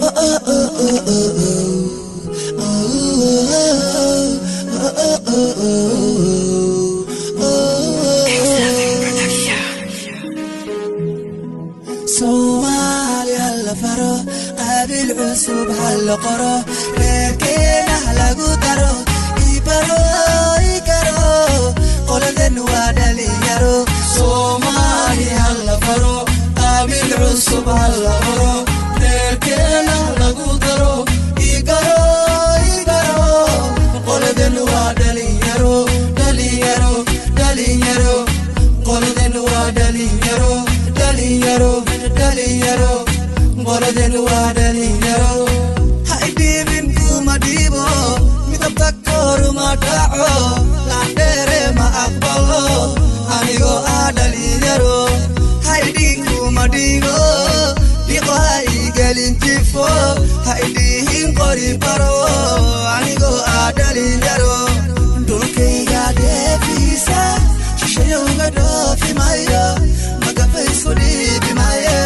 Oh, oh, oh, oh, oh, oh, oh, oh, oh. Soomaali hala faro, qabiil cusub hala qoro, reerkeena ha lagu daro, ibaro igaro, qoladen waa dhalinyaro. Soomaali hala faro, qabiil cusub hala qoro, reerkeena lagu daro, igaro igaro, qoladen waa dhalinyaro, dhalinyaro, dhalinyaro, qoladen waa dhalinyaro, dhalinyaro, dhalinyaro, qoladen waa dhalinyaro. Ha idhiibin, kuma dhiibo, midabta koruma dhaco, laandheere ma aqbalo anigoo ah dhalinyaro. Ha idhiin, kuma dhiigo, dhiqo ha igelin jifo, ha idhihin qori baro anigoo ah dhalinyaro. Dhulkayga dheefiisa shishayowga dhoofi maayo, magafa isku dhiibi maaye,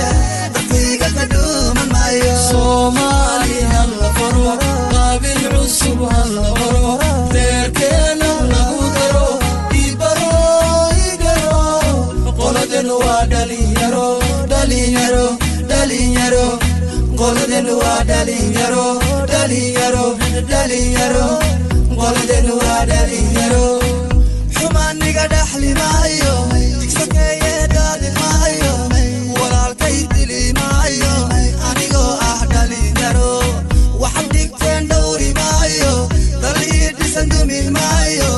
dadkayga ka dhuuman maayo. Soomaali hala faro, qabiil cusub hala qoro, reerkeena lagu daro, ibaro igaro, qoladen waa dhalinyaro, dhalinyaro, dhalinyaro, qoladen waa dhalinyaro, dhalinyaro, dhalinyaro, qoladen waa dhalinyaro. Xumaaniga dhaxli maayo, digsakeeye daadin maayo, walaalkay dili maayo anigoo ah dhalinyaro. Waxaad dhigteen dhowri maayo, dal ii dhisan dumi maayo,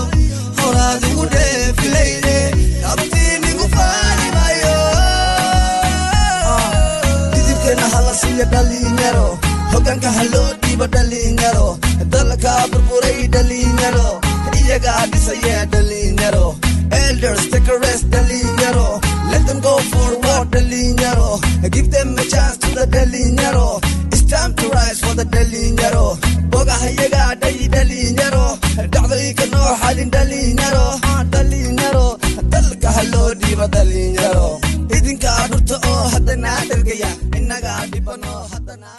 horaad igu dheefilayde, dhabtiinigu faani maayo. Didibkeena hala siiyo dhalinyaro, hoggaanka ha loo dhiibo dhalinyaro, dalka burburay dhalinyaro iyagaa dhisaya dhalinyaro. Elders, take a rest, dhalinyaro. Let them go forward, dhalinyaro. Give them a chance to the dhalinyaro. It's time to rise for the dhalinyaro. Bogaha iyagaa dhay dhalinyaro, dhacdooyinka noo xalin dhalinyaro, dhalinyaro, dalka ha loo dhiibo dhalinyaro. Idinkaa dhurta oo haddana dhergaya, innagaa dhibano haddana.